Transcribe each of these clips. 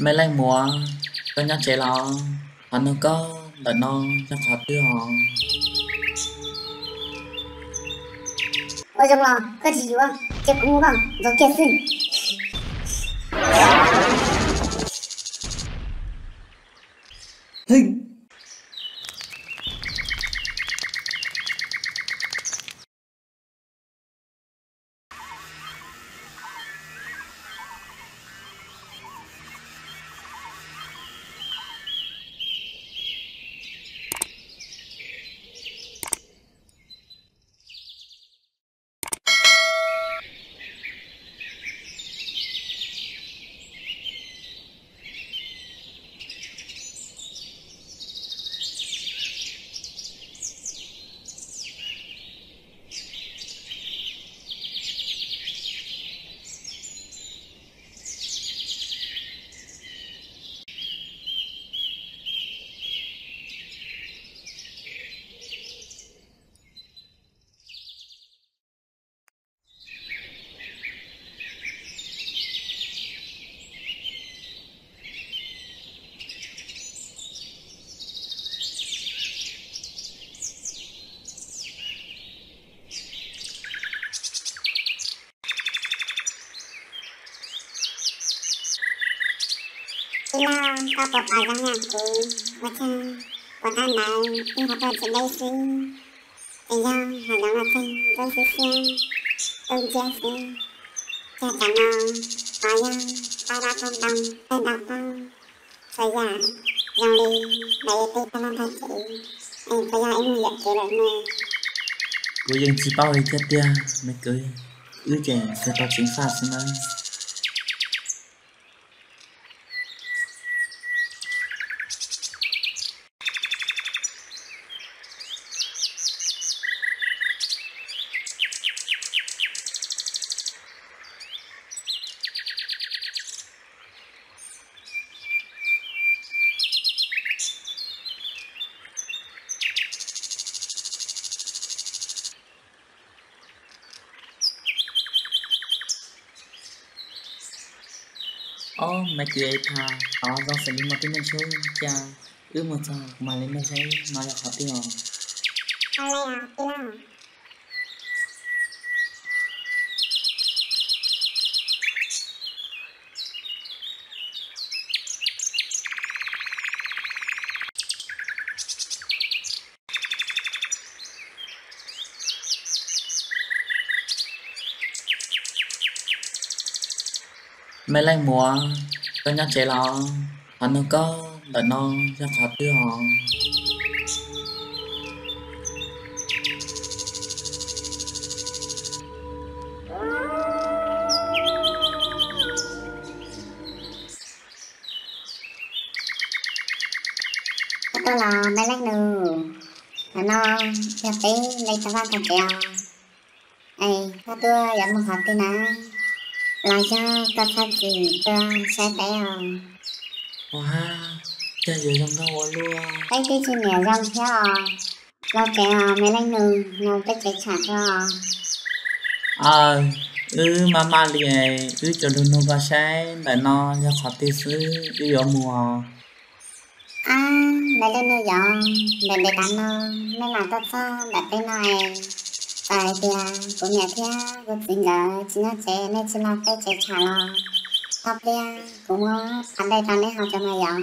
Me leej muam, koj nyob tsev los? Qhov nug koj ntawm no yog qhov twg os? Ua zoo los koj tsis yuav, cia kuv mus ntxuav kiag xwb. Tij laug, koj puas pom zoo yam kuv ua tsaug? Puas tau ntawd wb ho tuaj tsis deb xwb, es yog hav zoov los txog ntsuab xiab xiab, tuaj nciab xwb. Cas tam no pom yog tau dab tau ntoo, tau ntau tau txhua yam zoo li ntawm yus tej tag laj tag cev, es puas yog ib mus yuam kev lawm ne? Kuv yeej tsis paub li thiab tiag me kwv, wb ces xav tau tseev faj xwb na. Ob, me kwv Ev Thas, tod zoo xws li muaj tib neeg sub cia wb mus txog kuv mam li nug saib no yog qhov twg os. Me leej muam, koj nyob tsev los? Qhov nug koj ntawm no yog qhov twg os? Koj tuaj los me leej nus? Ntawm no yog peb li tag vaj tag tsev os. Es koj tuaj yuav mus qhov twg na? Los yog koj txhob txwm tuaj saib peb os? Ua, cas yuav zoo nkauj ua luaj. Peb twb tsis niam zoo thiab os. Los tsev os me leej nus, no peb tsev tsham dua os. Aw, wb maj maj li, wb cov lug nug koj saib ntawm no yog qhov twg xwb wb yuav mus os. Ab, me leej nus yom, ntawm ntev tas no nej mam tuaj txog ntawm peb no es, txawm hais tias kuv niam thiab kuv txiv nkawd tsis nyob tsev nej tsis los peb tsev tsham los, tau pliag kuv muab pas dej rau neb haus tso mas yom.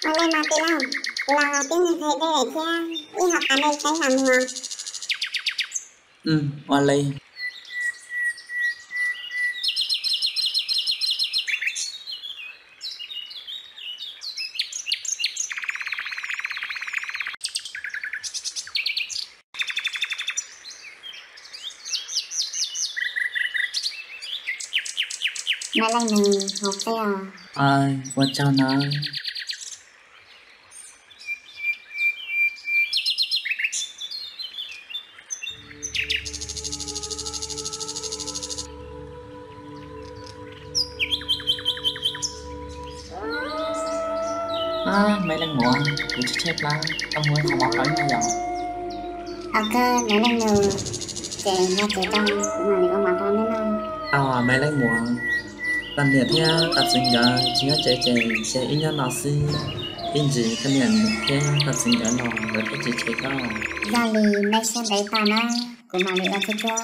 Ua li mas tij laug, kuv los peb mus nqhis dej lawm thiab, wb haus pas dej tseeb mam mus. Ua li. Me leej nus, haus dej os. Ua tsaug nawb. Ab, me leej muam, kuv tsis tshaib plab, koj muab qhov mov rau wb noj yom. Aws, me leej nus, ces nyob tsev tso, kuv mam li ua mov rau neb noj. Tau, me leej muam. Koj niam thiab koj txiv nkawd tsis nyob tsev ces cia wb nyob no xwb, ib ntsis koj niam thiab koj txiv nkawd los lawv thiaj tsis tseg koj. Yog li nej siab ntev tag na, kuv mam li ua tsuag tsuag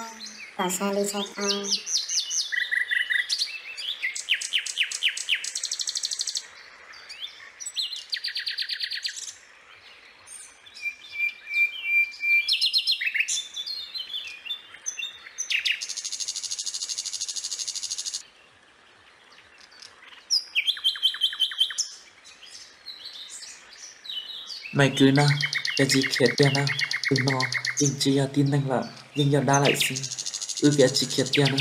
kom sai li sai tau. Maiv Kwv na, koj tsis khiav tiag na, tus no yeej tsis yog tib neeg lawm, yeej yog dab lawm xwb, wb koj tsis khiav tiag na.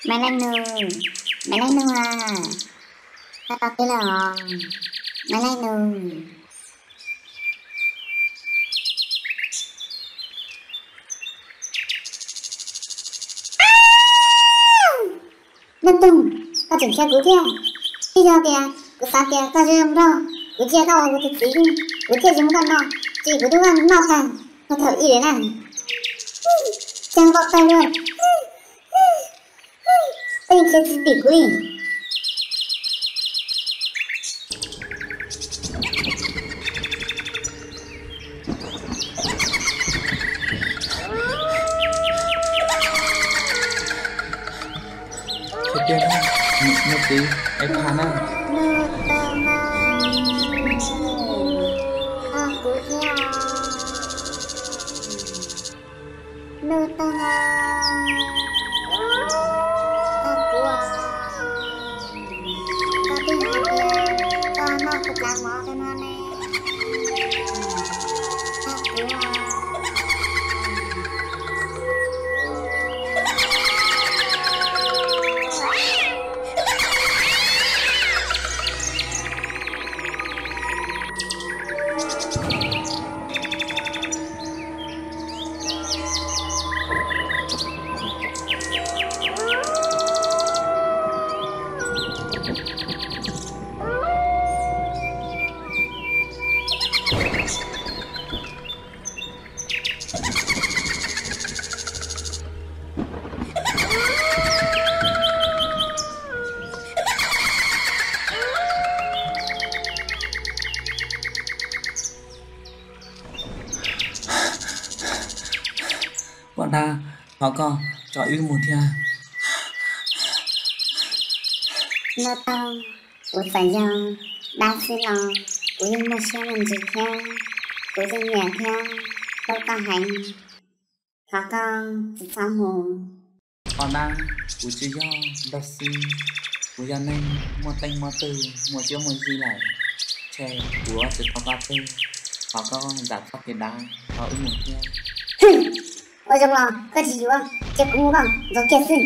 Maiv Leej Nus, Maiv Leej Nus a, koj tau twg lawm os, Maiv Leej Nus? Leej Toog, koj tseem khiav kuv thiab. Twb yog tias kuv xav tias koj zoo zoo nraug, kuv cia koj ua kuv tus txiv, kuv thiaj tsis muab koj noj, ces kuv twb noj tag, noj thaum ub lawm na. Cia koj tawg luaj, koj yeej khiav tsis dim kuv li. Khiav tiag na, niam txiv, es phaj na. Nuj Toog, koj kuv thiab. Nuj Toog, koj kuv, koj twb hais tias koj noj kuv plaub mov no ne. Koj kuv. Poj dab, thov koj tso wb mus thiab. Nuj Toog, kuv txawm yog dab xwb los kuv yeej muaj siab me ntsis thiab, kuv yeej nyiam thiab hlub koj heev. Thov koj tsis txhob mus. Poj dab, kuv tsis yog nraug xwb, kuv yog neeg muaj teej muaj tug, muaj siab muaj ntsws lawm, ces kuv yuav tsis thov koj twg, thov koj zam txoj kev dab, thov wb mus thiab. Ua zoo los koj tsis yuav, cia kuv mus, koj ntxuav kiag xwb.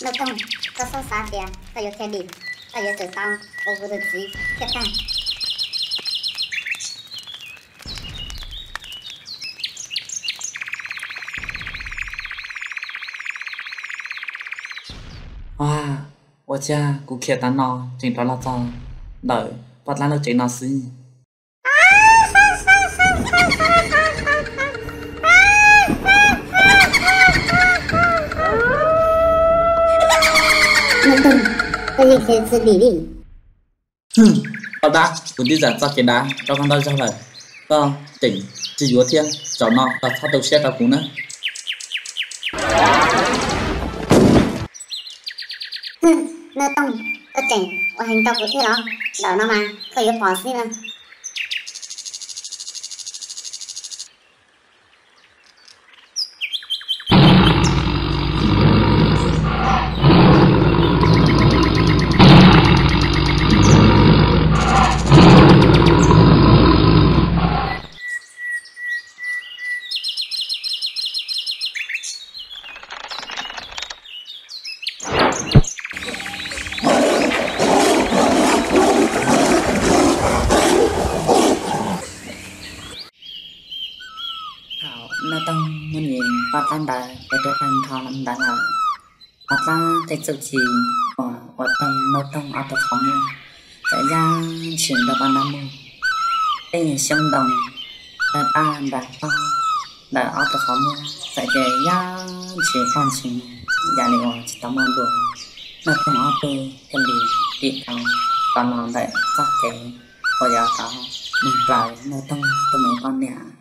Nuj Toog, koj txhob xav tias koj yuav khiav dim, koj yuav tsum tau ua kuv tus txiv thiaj tag. Ua cas kuv khiav tas no tseem rov los txog ntawm poj dab lub tsev no xwb. Nuj Toog, koj yeej khiav tsis dim li. Poj dab, kuv twb zam txoj kev dab rau koj ntau zaug lawm, koj tseem tsis yuav thiab, zaum no koj txhob tu siab rau kuv na. Nuj Toog, koj tseem ua heev rau kuv thiab los? Zaum no mas koj yuav pom xwb na. tsob ntawd ua rau tag nrho ntawd lawm. Hos txog tej txuj ci uas ua rau Nuj Toog ob tug qhov muag txawm yaj ntshis nrog poj nrog mus. Tej xyoob ntoo, tej paj nram tog ntawm ob tug qhov muag txawm ces yaj ntshis poj ntshis, yam li uas tsis tau muaj dua. Nuj Toog ob tug thiaj li dim tau los ntawm txoj kev uas yuav tau mus raws Nuj Toog tus me poj niam